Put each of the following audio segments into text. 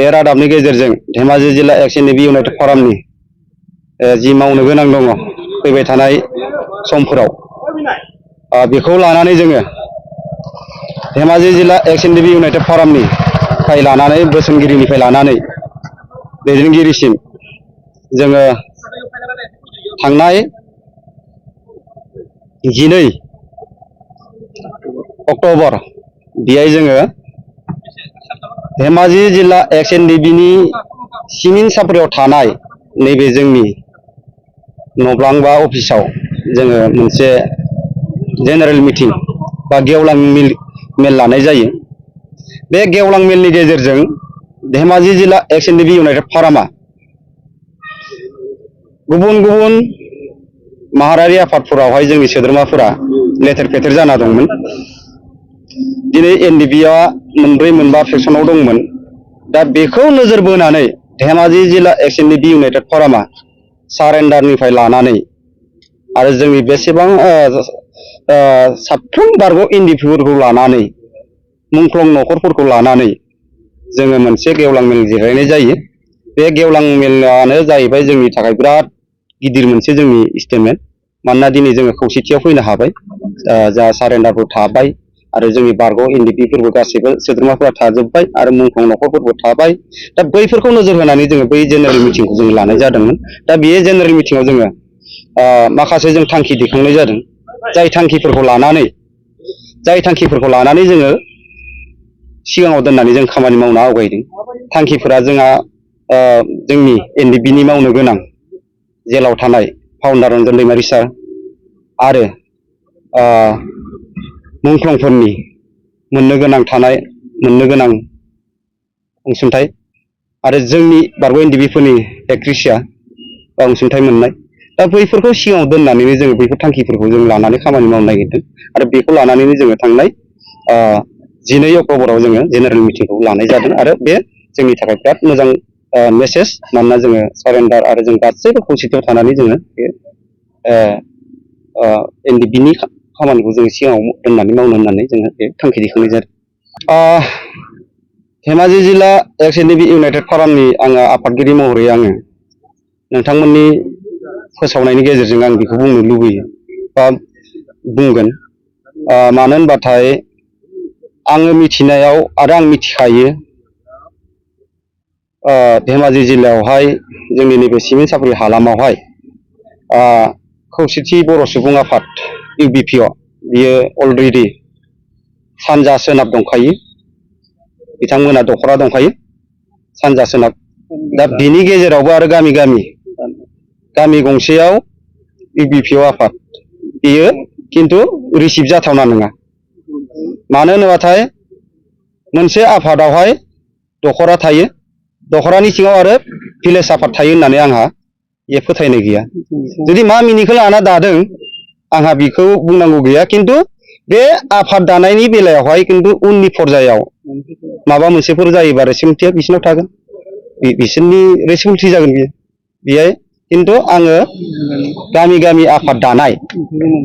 बे रादाबनि गेजेरजों धेमाजि जिल्ला एक्स-एन-डि-पि इउनाइटेड फरामनि जि मावनो गोनां दङ फैबाय थानाय समफोराव बेखौ लानानै जोङो धेमाजि जिल्ला एक्स-एन-डि-पि इउनाइटेड फरामनिफ्राय लानानै बोसोनगिरिनिफ्राय लानानै दैदेनगिरिसिम जोङो थांनाय 12 अक्ट'बर बेहाय जोङो धेमाजि जिल्ला एक्स-एन-डि-पिनि सिमिन सापरियाव थानाय नैबे जोंनि नब्लां बा अफिसाव जोङो मोनसे जेनेरेल मिटिं बा गेवलां मेल लानाय जायो। बे गेवलां मेलनि गेजेरजों धेमाजि जिल्ला एक्स-एन-डि-पि इउनाइटेड फरामा गुबुन गुबुन माहारियारि आफादफोरावहाय जोंनि सोद्रोमाफोरा लेथेर फेथेर जाना दंमोन। दिनै एन-डि-पिआ मोनब्रै मोनबा सेक्सनाव दंमोन। दा बेखौ नोजोर बोनानै धेमाजि जिल्ला एक्स-एन-डि-पि इउनाइटेड फरामा सारेन्डारनिफ्राय लानानै आरो जोंनि बेसेबां साफ्रोम बारग' एन-डि-पिफोरखौ लानानै मुंख्लं न'खरफोरखौ लानानै जोङो मोनसे गेवलां मेल जिरायनाय जायो। बे गेवलां मेलानो जाहैबाय जोंनि थाखाय बिराद गिदिर मोनसे जोंनि स्टेटमेन्ट। मानोना दिनै जोङो खौसेथियाव फैनो हाबाय, जा सारेन्डारफोर थाबाय आरो जोंनि बारग' एन-डि-पिफोरबो गासैबो सोद्रोमाफोरा थाजोब्बाय आरो मुंख्लं न'खरफोरबो थाबाय। दा बैफोरखौ नोजोर होनानै जोङो बै जेनेरेल मिटिंखौ जों लानाय जादोंमोन। दा बे जेनेरेल मिटिंआव जोङो माखासे जों थांखि दैखांनाय जादों। जाय थांखिफोरखौ लानानै जोङो सिगाङाव दोननानै जों खामानि मावनो आवगायदों। थांखिफोरा जोंहा जोंनि एन-डि-पिनि मावनो गोनां जेलाव थानाय फाउन्डार रन्जन दैमारि सार आरो मुंख्लंफोरनि मोननो गोनां अनसुंथाइ आरो जोंनि बारग' एन-डि-पिफोरनि एक्रेसिया अनसुंथाइ मोननाय। दा बैफोरखौ सिगाङाव दोननानैनो जोङो बैफोर थांखिफोरखौ जों लानानै खामानि मावनो नागिरदों आरो बेखौ लानानैनो जोङो थांनाय 12 अक्ट'बराव जोङो जेनेरेल मिटिंखौ लानाय जादों आरो बे जोंनि थाखाय बिराद मोजां मेसेज। मानोना जोङो सारेन्डार आरो जों गासैबो खौसेथियाव थानानै जोङो बे एन-डि-पिनि खामानिखौ जोङो सिगाङाव दोननानै मावनो होननानै जोङो बे थांखि दैखांनाय जादों। धेमाजि जिल्ला एक्स-एन-डि-पि इउनाइटेड फरामनि आङो आफादगिरि महरै आङो नोंथांमोननि फोसावनायनि गेजेरजों आं बेखौ बुंनो लुबैयो बा बुंगोन। मानो होनबाथाय आङो मिथिनायाव आरो आं मिथिखायो धेमाजि जिल्लायावहाय जोंनि नैबे सिमेन्ट सापरि हालामावहाय खौसेथि बर' सुबुं आफाद इउ-बि-पि बियो अलरेडि सानजा सोनाब दंखायो। बिथांमोना दख'रा दंखायो सानजा सोनाब। दा बिनि गेजेरावबो आरो गामि गंसेयाव इउ-बि-पि आफाद बियो खिन्थु रिसिभ जाथावना नङा। मानो होनोबाथाय मोनसे आफादावहाय दख'रा थायो, दख'रानि सिङाव आरो भिलेज आफाद थायो होननानै आंहा बे फोथायनाय गैया। जुदि मा मिनिखौ लाना दादों आंहा बेखौ बुंनांगौ गैया। खिन्थु बे आफाद दानायनि बेलायावहाय खिन्थु उननि पर्यायाव माबा मोनसेफोर जायोबा रेसपन्सिबिलिटिया बिसोरनाव थागोन, बिसोरनि रेसपन्सिबिलिटि जागोन बियो। बेहाय खिन्थु आङो गामि आफाद दानाय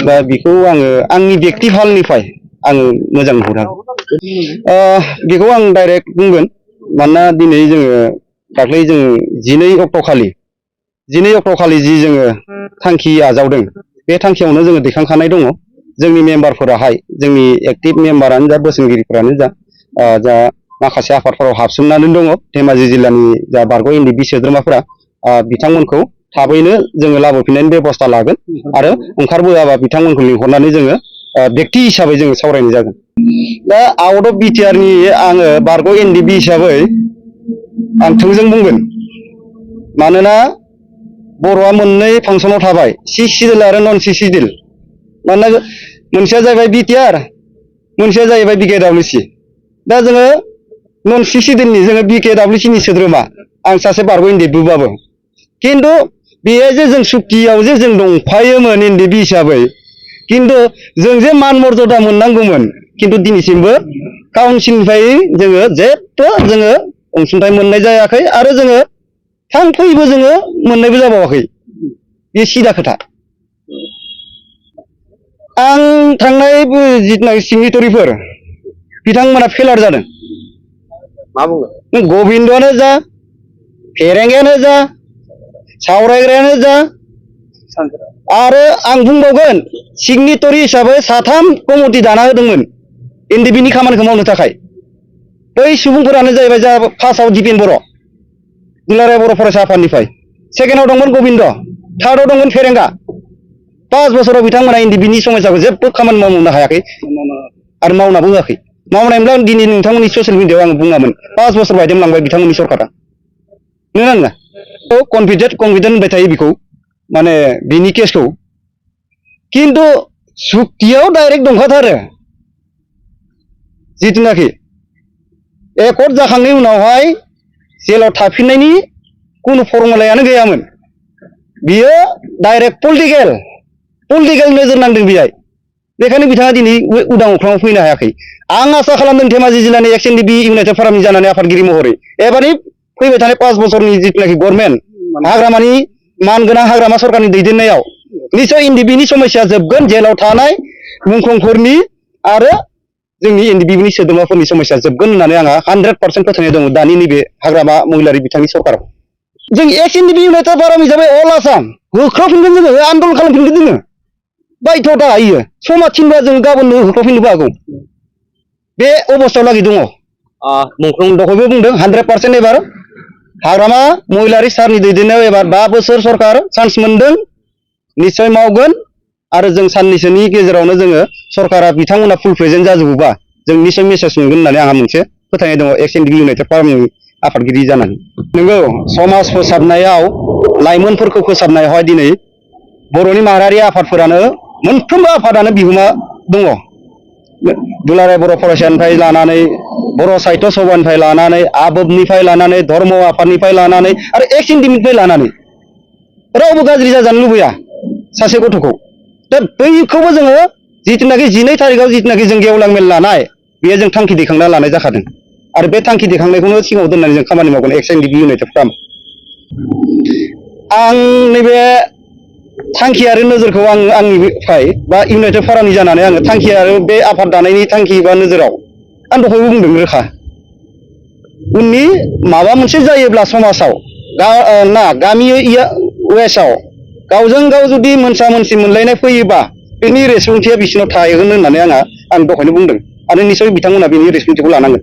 बा बेखौ आङो आंनि बेक्ति फालनिफ्राय आङो मोजां नुहुरा। बेखौ आं डाइरेक्ट बुंगोन। मानोना दिनै जोङो दाख्लै जों 12 अक्ट'खालि जि जोङो थांखि आजावदों बे थांखियावनो जोङो दैखांखानाय दङ। जोंनि मेम्बारफोराहाय जोंनि एक्टिभ मेम्बारानो जा बोसोनगिरिफोरानो जा माखासे आफादफोराव हाबसोमनानै दङ। धेमाजि जिल्लानि जा बारग' एन-डि-पि सोद्रोमाफोरा बिथांमोनखौ थाबैनो जोङो लाबोफिननायनि बेब'स्था लागोन आरो ओंखारबोआबा बिथांमोनखौ लिंहरनानै जोङो बेक्ति हिसाबै जोङो सावरायनाय जागोन। दा आउट अफ बिटिआरनि आङो बारग' एन-डि-पि हिसाबै आं थोंजों बुंगोन। मानोना बर'आ मोननै फांसनाव थाबाय, सि सिडिउल आरो नन सि सिडिउल। मानोना मोनसेया जाहैबाय बिटिआर, मोनसेया जाहैबाय BKWC। दा जोङो नन सि सिडिउलनि जोङो BKWC सोद्रोमा, आं सासे बारग' एन-डि-पिबाबो खिन्थु बेहाय जे जों सुक्तियाव जे जों दंफायोमोन एन-डि-पि हिसाबै, खिन्थु जों जे मान मर्यादा मोननांगौमोन खिन्थु दिनैसिमबो काउन्सिलनिफ्राय जोङो जेबो जोङो अनसुंथाइ मोननाय जायाखै आरो जोङो थांखैबो जोङो मोननायबो जाबावाखै। बे सिदा खोथा। आं थांनाय जिथुनाखि सिगनेटरिफोर बिथांमोना फेलार जादों। मा बुङो? नों गबिन्दआनो जा फेरेंगायानो जा सावरायग्रायानो जा आरो आं बुंबावगोन सिगनेटरि हिसाबै 3 कमिटि दाना होदोंमोन एनडिबिनि खामानिखौ मावनो थाखाय बै सुबुंफोरानो जाहैबाय जा फार्स्टआव दिपेन बर' दुलाराय बर' फरायसा आफादनिफ्राय सेकेन्डआव दंमोन गबिन्द थार्डआव दंमोन फेरेंगा 5 बोसोराव बिथांमोना एनडिबिनि समस्याखौ जेबो खामानि मावनो हायाखै आरो मावनाबो होआखै मावनायब्ला दिनै नोंथांमोननि ससियेल मिडियायाव आं बुङामोन 5 बोसोर बायदेमलांबाय बिथांमोननि सरकारा नोंगोना नङा कनफिडेन्ट होनबाय थायो बेखौ माने बिनि केसखौ किन्तु सुक्तियाव डाइरेक्ट दंखाथारो जिथुनाखि एकर्ड जाखांनायनि उनावहाय जेलाव थाफिननायनि कुनु फर्मुलायानो गैयामोन बियो डाइरेक्ट पलिटिकेल नोजोर नांदों बेहाय बेखायनो बिथाङा दिनै उदां अख्राङाव फैनो हायाखै आं आसा खालामदों धेमाजि जिल्लानि एक्स एनडिबि इउनाइटेड फरामनि जानानै आफादगिरि महरै एबारनि फैबाय थानाय 5 बोसोरनि जिथुनाखि गभर्नमेन्ट हाग्रामानि मानगोनां हाग्रामा सरकारनि दैदेननायाव निश्चय एनडिबिनि समस्या जोबगोन जेलाव थानाय मुंख्लंफोरनि आरो जोंनि एनडिबिनि सोद्रोमाफोरनि समस्या जोबगोन होननानै आंहा 100% फोथायनाय दङ दानि नैबे हाग्रामा महिलारि बिथांनि सरकाराव जों एक्स एनडिबि इउनाइटेड फराम हिसाबै अल आसाम होख्रावफिनगोन जोङो आन्दलन खालामफिनगोन जोङो बायध'था होयो समा थिनबा जों गाबोननो होख्रावफिननोबो हागौ बे अबस्थायाव लागै दङ मुंख्लं दखयबो बुंदों 100% एबार हाग्रामा महिलारि सारनि दैदेननायाव एबार 5 बोसोर सरकार चान्स मोनदों निश्चय मावगोन आरो जों साननैसोनि गेजेरावनो जोङो सरकारा बिथांमोना फुल प्रेजेन्ट जाजोबोबा जों निश्चय मेसेज मोनगोन होननानै आंहा मोनसे फोथायनाय दङ एक्स एनडिबि इउनाइटेड फरामनि आफादगिरि जानानै नंगौ समाज फोसाबनायाव लाइमोनफोरखौ फोसाबनायावहाय दिनै बर'नि माहारियारि आफादफोरानो मोनफ्रोमबो आफादानो बिहोमा दङ दुलाराय बर' फरायसानिफ्राय लानानै बर' साहित्य सभानिफ्राय लानानै आबोबनिफ्राय लानानै धर्म आफादनिफ्राय लानानै आरो एक्स एनडिबिनिफ्राय लानानै रावबो गाज्रि जाजानो लुबैया सासे गथ'खौ दा बैखौबो जोङो जिथुनाखि 12 तारिखआव जिथुनाखि जों गेवलां मेल लानाय बेयो जों थांखि दैखांना लानाय जाखादों आरो बे थांखि दैखांनायखौनो सिगाङाव दोननानै जों खामानि मावगोन एक्स एनडिबि इउनाइटेड फराम आं नैबे थांखि आरो नोजोरखौ आंनिफ्राय बा इउनाइटेड फरामनि जानानै आङो थांखि आरो बे आफाद दानायनि थांखि बा नोजोराव आं दहायबो बुंदों रोखा उननि माबा मोनसे जायोब्ला समाजाव गामि वेस्टआव गावजों गाव जुदि मोनसा मोनसि मोनलायनाय फैयोबा बेनि रेसपन्सिबिलिटिया बिसिनाव थागोन होननानै आं दहायनो बुंदों आरो निश्चय बिथांमोना बेनि रेसपन्सिबिलिटिखौ लानांगोन